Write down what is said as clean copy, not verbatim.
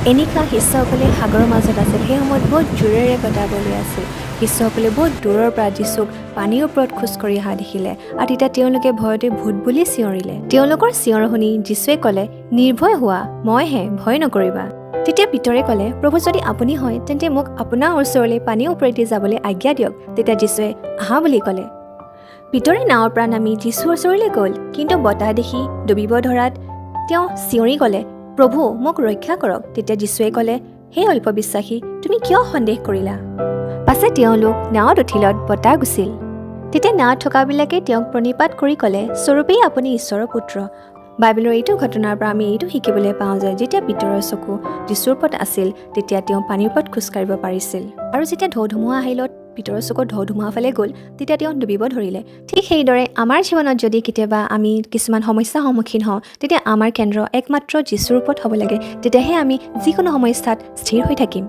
এনিশা শিষ্যসকলে সাগৰৰ মাজত আছিল। সেই সময়ত বহুত জোৰেৰে বতাহ বলি আছিল। শিষ্যসকলে বহুত দূৰৰ পৰা যীচুক পানীৰ ওপৰত খোজকাঢ়ি অহা দেখিলে আৰু তেতিয়া তেওঁলোকে ভয়তে ভূত বুলি চিঞৰিলে। তেওঁলোকৰ চিঞৰ শুনি যীচুৱে ক'লে, "নিৰ্ভয় হোৱা, মইহে, ভয় নকৰিবা।" তেতিয়া পিতৰে ক'লে, "প্ৰভু, যদি আপুনি হয়, তেন্তে মোক আপোনাৰ ওচৰলৈ পানীৰ ওপৰেদি যাবলৈ আজ্ঞা দিয়ক।" তেতিয়া যীচুৱে "আহা" বুলি ক'লে। পিতৰে নাৱৰ পৰা নামি যীচুৰ ওচৰলৈ গ'ল, কিন্তু বতাহ দেখি ডুবিব ধৰাত তেওঁ চিঞৰি ক'লে, "প্ৰভু, মোক ৰক্ষা কৰক।" তেতিয়া যীচুৱে ক'লে, "হে অল্পবিশ্বাসী, তুমি কিয় সন্দেহ কৰিলা?" পাছে তেওঁলোক নাৱত উঠিলত বতাহ গুচিল। তেতিয়া নাৱত থকাবিলাকে তেওঁক প্ৰণিপাত কৰি ক'লে, "স্বৰূপেই আপুনি ঈশ্বৰৰ পুত্ৰ।" বাইবেলৰ এইটো ঘটনাৰ পৰা আমি এইটো শিকিবলৈ পাওঁ যে যেতিয়া পিতৰৰ চকু যীচুৰ ওপৰত আছিল, তেতিয়া তেওঁ পানীৰ ওপৰত খোজকাঢ়িব পাৰিছিল আৰু যেতিয়া ঢৌ ধুমুহা আহিলত পিতৰৰ চকু ঢৌ ধুমুহা ফালে গ'ল, তেতিয়া তেওঁ ডুবিব ধৰিলে। ঠিক সেইদৰে আমাৰ জীৱনত যদি কেতিয়াবা আমি কিছুমান সমস্যাৰ সন্মুখীন হওঁ, তেতিয়া আমাৰ কেন্দ্ৰ একমাত্ৰ যীচুৰ ওপৰত হ'ব লাগে। তেতিয়াহে আমি যিকোনো সমস্যাত স্থিৰ হৈ থাকিম।